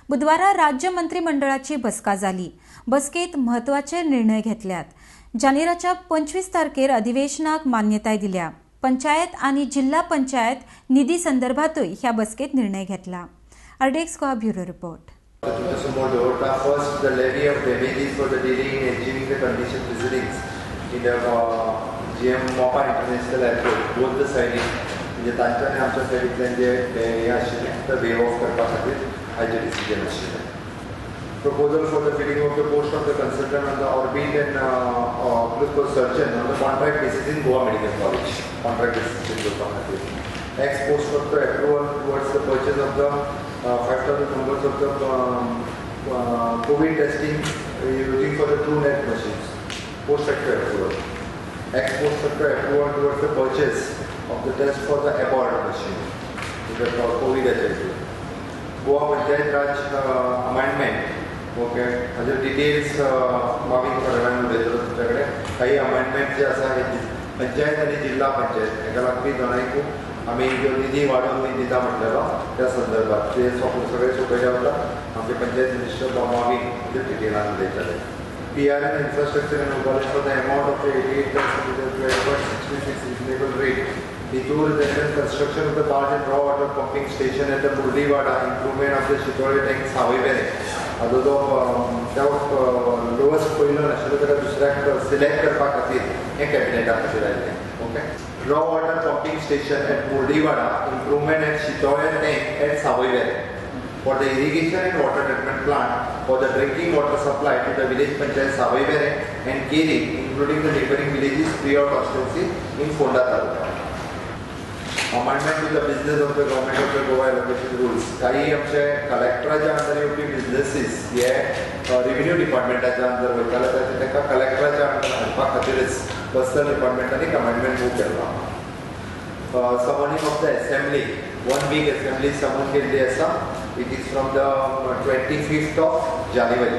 बुधवारा राज्य मंत्रिमंडळाची बसका जाली. बसकेत म्हत्वाचे निर्णय घेतल्यात. जानेराच्या 25 तारखेर अधिवेशनाक मान्यताय दिल्या. पंचायत आनी जिल्हा पंचायत निधी संदर्भातूय ह्या बसकेत निर्णय घेतला. RDX Goa, bureau report. तुमच्या समोर दवरता. First, the levy of damages for the delay in achieving the condition precedents in the GM Mopa International Airport, both the सायडीन, म्हणजे तांच्या आनी आमच्या सायडींतल्यान जे हे आशिल्लें ते वेव ऑफ करपा खातीर आयचें डिसिजन आशिल्लें. Proposal for the filling of the post of the consultant on the orbit and surgeon on the contract basis in Goa Medical College, contract basis करपा खातीर. Ex post of the approval towards the purchase of the 5,000 numbers of the COVID testing using for the TrueNat machines, post facto approval. Ex post facto approval towards the purchase of the test for the Abbott machine, the COVID HIV. Goa Panchayat Raj amendment, okay. हाजे details मागीर थोड्या वेळान उलयतलो तुमच्या कडेन. काही amendment जे आसा हे पंचायत आनी जिल्हा पंचायत हेका लागपी दोनांयकूय आमी जो निधी वाडोवन बी दिता म्हटलेलो, त्या संदर्भात ते सगळे सोंपयल्या उपरांत आमचे पंचायत मिनिस्टर मागीर हाजेर डिटेलान उलयतले. PRN infrastructure and Ubale for the amount of 88,12.66 reasonable rate. Bitoor general construction of the barge and raw water pumping station at the Murdiwada, improvement of the Shitole tank, Savoi Verem. हाजो जो त्या lowest पयलो नाशिल्लो, ताका दुसऱ्याक select करपा खातीर हें कॅबिनेटा खातीर आयिल्लें. Okay, raw water pumping station at Murdiwada, improvement at Shitole tank at Savoi Verem for the irrigation and water treatment plant for the drinking water supply to the village panchayat Savoi and Keri, including the neighboring villages, Prior constituency in Ponda Taluka. Amendment to the business of the Government of the Goa Allocation Rules. काही आमचे कलेक्टराच्या under येवपी businesses हे revenue डिपार्टमेंटाच्या under वयताले, ताचे तांकां कलेक्टराच्या under हाडपा खातीरच personal डिपार्टमेंटान एक amendment move केला. Summoning of the assembly, one week assembly summon केल्ली आसा. It is from the 25th of January.